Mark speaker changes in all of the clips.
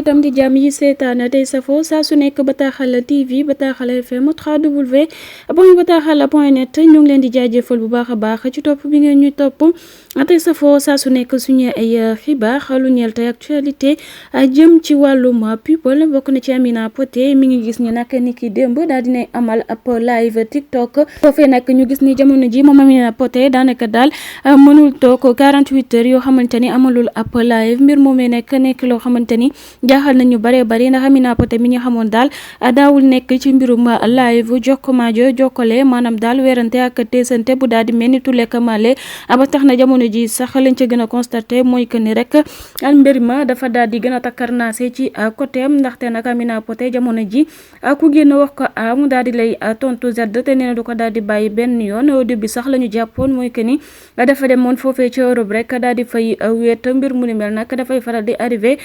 Speaker 1: itam di jàmm yi seetaan tey safo saa su nekk Bataaxal TV Bataaxal FM www.bataaxal.net ñu ngi leen di jaajëfal bu baax a baax ci topp bi ngeen ñuy topp tey safo saa su nekk suñu ay xibaar lu ñeel tey actualité jëm ci wàllum people bokk na ci Amina Poté mi ngi gis ni nag ni ki démb daal dinay amal ab live TikTok foofee nag ñu gis ni jamono ji moom Amina Poté daanaka daal mënul toog 48 heures yoo xamante ni amalul ab live mbir moomee nekk loo xamante ni jaaxal nañu bare bari ndax Amina Poté mi ñu xamoon daal daawul nekk ci mbirum live jokkomaajo jokkale maanaam daal weerante ak teesante bu daal di mel ni tulleek male ba tax na jamono ji sax lañ ca gën a constaté mooy que ni rek mbir ma dafa daal di gën a takkarnaase ci côté am ndaxte nag Amina Poté jamono ji ku génn wax ko mu daal di lay tontu Z te nee na du ko daal di bàyyi benn yoon au début sax la ñu jàppoon mooy que ni dafa demoon foofee ci Europe rek daal di fay wéet mbir mu ni mel nag dafay faral di arrivé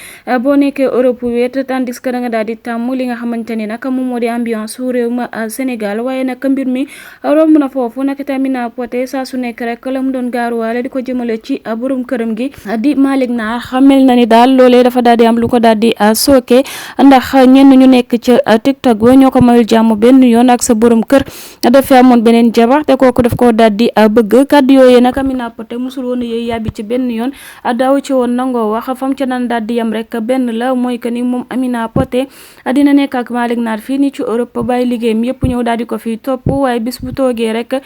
Speaker 1: boo nekkee Europe wéet tandis que da nga daal di tàmm li nga xamante ni nag moom moo di ambiance su réew ma Sénégal waaye nag mbir mi romb na foofu nag Amina Poté saa su nekk rek la mu doon gaaruwaale di ko jëmale ci borom këram gi di Malick Naar xamel na ni daal loolee dafa daal di am lu ko daal di sooke ndax ñenn ñu nekk ca TikTok ba ñoo ko mayul jàmm benn yoon ak sa borom kër dafa amoon beneen jabar te kooku daf koo daal di bëgg kàddu yooyu nag Amina Poté musul woon yooyu yàbbi ci benn yoon daaw ci woon nangoo wax fam ca daan daal di yam rek benn la mooy que ni moom Amina Poté dina nekk ak Malick Naar fii nii ci Europe bàyyi liggéeyam yëpp ñëw daal di ko fi topp waaye bis bu toogee rek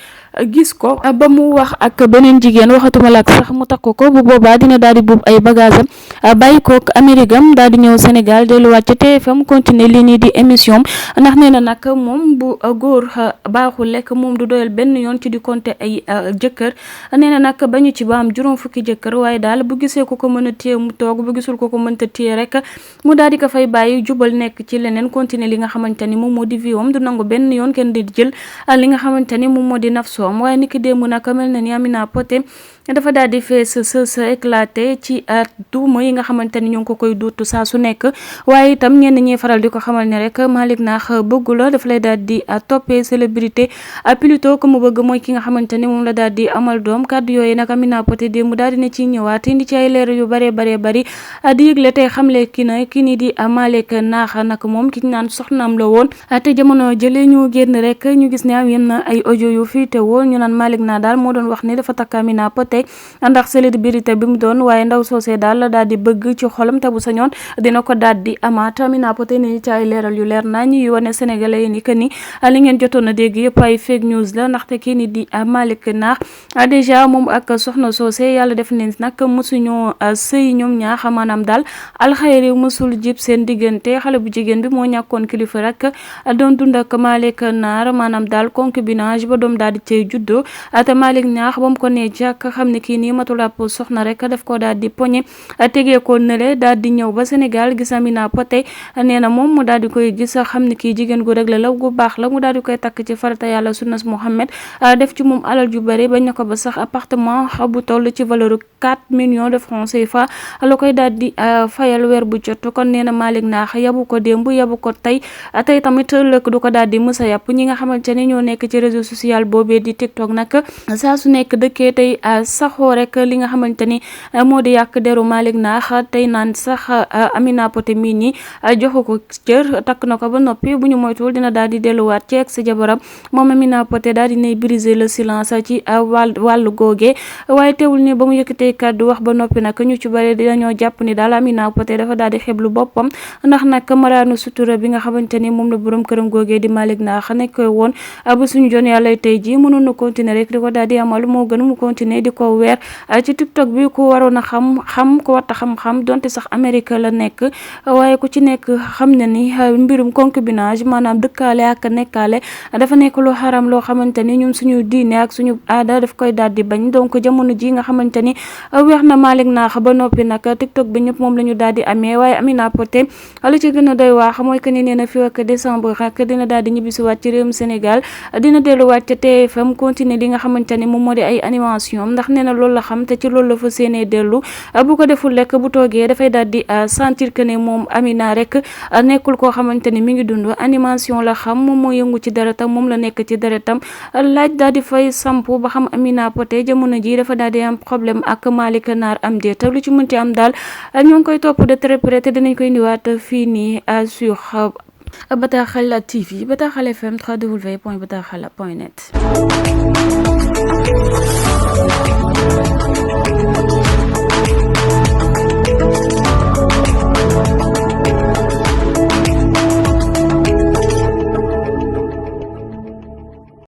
Speaker 1: gis ko ba mu wax ak beneen jigéen waxatuma la ak sax mu takk ko bu boobaa dina daal di buub ay bagage am bàyyi ko Amérique am daal di ñëw Sénégal delluwaat ca TFM continuer lii nii di émission ndax nee na nag moom bu góor baaxul lekk moom du doyal benn yoon ci di compter ay jëkkër nee na nag bañu ci ba am juróom fukki jëkkër waaye daal bu gisee ko mën a téye mu toog bu gisul ko mënta téye rek mu daal di ko fay bàyyi jubal nekk ci leneen continuer li nga xamante ni moom moo di viom du nangu benn yoon kenn di jël li nga xamante ni moom moo di nafsoom waaye niki démb nag mel na ni Amina Poté dafa daal di fees sa éclaté ci tuuma yi nga xamante ni ñu ngi ko koy duutu saa su nekk waaye itam ñenn ñi faral di ko xamal ne rek Malick Naar bëggu la dafa lay daal di toppee célébrité plutôt que mu bëgg mooy ki nga xamante ni moom la daal di amal doom kàddu yooyu nag Amina Poté démb daal dina ci ñëwaat indi ci ay leer yu bare bari di yëgle tey xamle ki ni di Malick Naar nag moom ki naan soxnaam la woon te jamono jëlee ñu génn rek ñu gis ne am yem na ay audio yu fii te woon ñu naan Malick Naar daal moo doon wax ni dafa takk Amina Poté ndax célébrité bi mu doon waaye ndaw soosee daal la daal di bëgg ci xolam te bu sañoon dina ko daal di amaat Amina Poté ni ci ay leeral yu leer nañ yu wane sénégalais yi ni que ni li ngeen jotoon a dégg yëpp ay fake news la ndaxte kii ni di Malick Naar déjà moom ak soxna soosee yàlla def ne nag mësuñoo sëy ñoom ñaax maanaam daal alxayri mësul jib seen diggante xale bu jigéen bi moo ñàkkoon kilifa rek doon dund ak Malick Naar maanaam daal concubinage ba doom daal di cay juddoo te Malick Naar ba mu ko nee jàkk xam ne kii nii matul ab soxna rek daf ko daal di poñe tegee ko nële daal di ñëw ba Sénégal gis Amina Poté nee na moom mu daal di koy gis xam ne kii jigéen gu réglé la gu baax la mu daal di koy takk ci farata yàlla sunnas Mohammed def ci moom alal ju bari bañ na ko ba sax appartement bu toll ci valeur 4 millions de francs CFA la koy daal di fayal weer bu jot kon nee na Malick Naar yabu ko démb yabu ko tey tamit lëkk du ko daal di mësa yàpp ñi nga xamante ne ñoo nekk ci réseau social boobee di TikTok nag saa su nekk dëkkee tey saxoo rek li nga xamante ni moo di yàq deru Malick Naar tey naan sax Amina Poté mii nii joxu ko cër takk na ko ba noppi bu ñu moytuwul dina daal di delluwaat ci ex jabaram moom Amina Poté daal di nay briser le silence ci wàllu googee waaye teewul ni ba mu yëkkatee kàddu wax ba noppi nag ñu ci bare dañoo jàpp ni daal Amina Poté dafa daal di xeblu boppam ndax nag maraanu sutura bi nga xamante ni moom la borom këram googee di Malick Naar nekk woon ba suñu jon yàlla tey ji mënoon na continuer rek di ko daal di amal moo gën mu continuer di ko weer ci TikTok bi ku waroon a xam ku warta xam-xam donte sax Amérique la nekk waaye ku ci nekk xam ne ni mbirum concubinage maanaam dëkkaale ak nekkaale dafa nekk lu xaram loo xamante ni ñun suñu diine ak suñu aada daf koy daal di bañ donc jamono ji nga xamante ni weex na Malick Naar ba noppi nag TikTok bi ñëpp moom la ñu daal di amee waaye Amina Poté lu ci gën a doy waax mooy que ni nee na fii ak décembre rek dina daal di ñibbisiwaat ci réewum Sénégal dina delluwaat ca TFM continuer li nga xamante ni moom moo di ay animation ndax nee na loolu la xam te ci loolu la fa séenee dellu bu ko deful lekk bu toogee dafay daal di sentir que ne moom Amina rek nekkul koo xamante ni mi ngi dund animation la xam moom moo yëngu ci deretam moom la nekk ci deretam laaj daal di fay sampu ba xam Amina Poté jamono ji dafa daal di am problème ak Malick Naar am déet te lu ci mënti am daal ñoo ngi koy topp de très près te dinañ koy indiwaat fii nii sur Bataaxal TV Bataaxal FM www.bataaxal.net